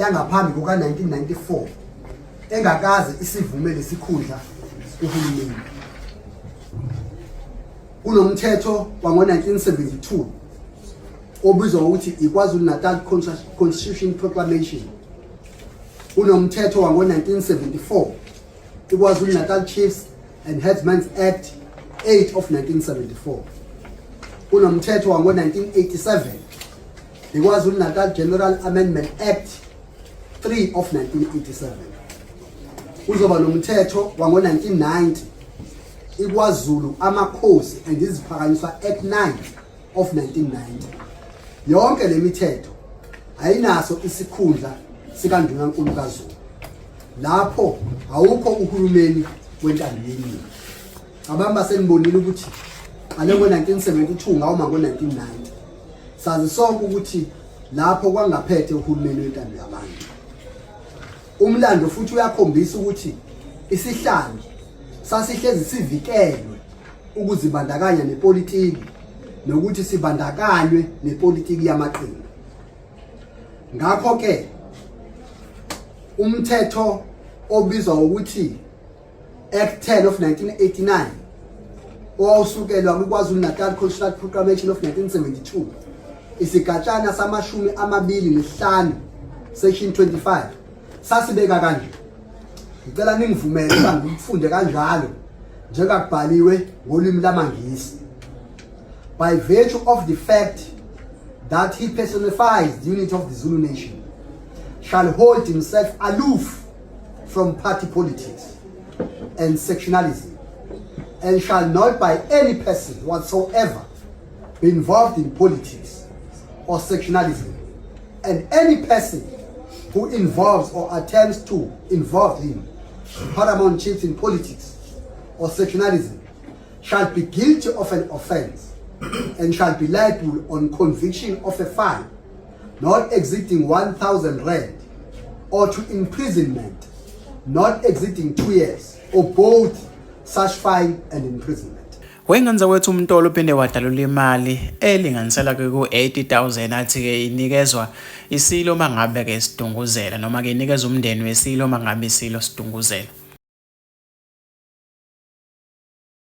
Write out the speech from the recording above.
yangaphambi kuka-1994 engakaze isivume lesikhundla kuhulumeni. Kunomthetho wango-1972 obizwa ngokuthi iKwaZulu-Natal Constitution Proclamation. Kunomthetho wango-1974 iKwaZulu-Natal Chiefs and Headsmen's Act 8 of 1974. Kunomthetho wango-1987 iKwaZulu-Natal General Amendment Act 3 of 1987. Kuzoba nomthetho wango-1990 iKwaZulu Amakhosi and Iziphakanyiswa Act 9 of 1990. Yonke le mithetho ayinaso isikhundla sikaNdunankulu kaZulu. Lapho awukho uhulumeni wentando yeningi. Cabanga senibonile ukuthi qale ngo-1972 ngawuma ngo-1990. Sazi sonke ukuthi lapho kwangaphethe uhulumeni wentando yabantu. Umlando futhi uyakhombisa ukuthi isihlalo sasihlezi sivikelwe ukuzibandakanya nepolitiki nokuthi sibandakanywe nepolitiki yamaqembu. Ngakho ke umthetho obizwa ngokuthi Act 10 of 1989 owawusukelwa kwiKwaZulu-Natal Constitutional Proclamation of 1972 isigatshana samashumi 25 section 25 sasibeka kanje. Ngicela ningivumele ukuba ngikufunde kanjalo njengakubhaliwe ngolimi lamaNgisi. By virtue of the fact that he personifies the unity of the Zulu nation, shall hold himself aloof from party politics and sectionalism, and shall not by any person whatsoever be involved in politics or sectionalism, and any person who involves or attempts to involve him, paramount chiefs, in politics or sectionalism shall be guilty of an offense and shall be liable on conviction of a fine not exceeding 1000 rand or to imprisonment not exceeding 2 years or both such fine and imprisonment. Wengane wethu, uMtolo uphinde wadalula imali elinganisela ke ku-80,000 athi-ke inikezwa isilo mangabe ke sidunguzela, noma ke inikezwa umndeni wesilo mangabe isilo sidunguzela.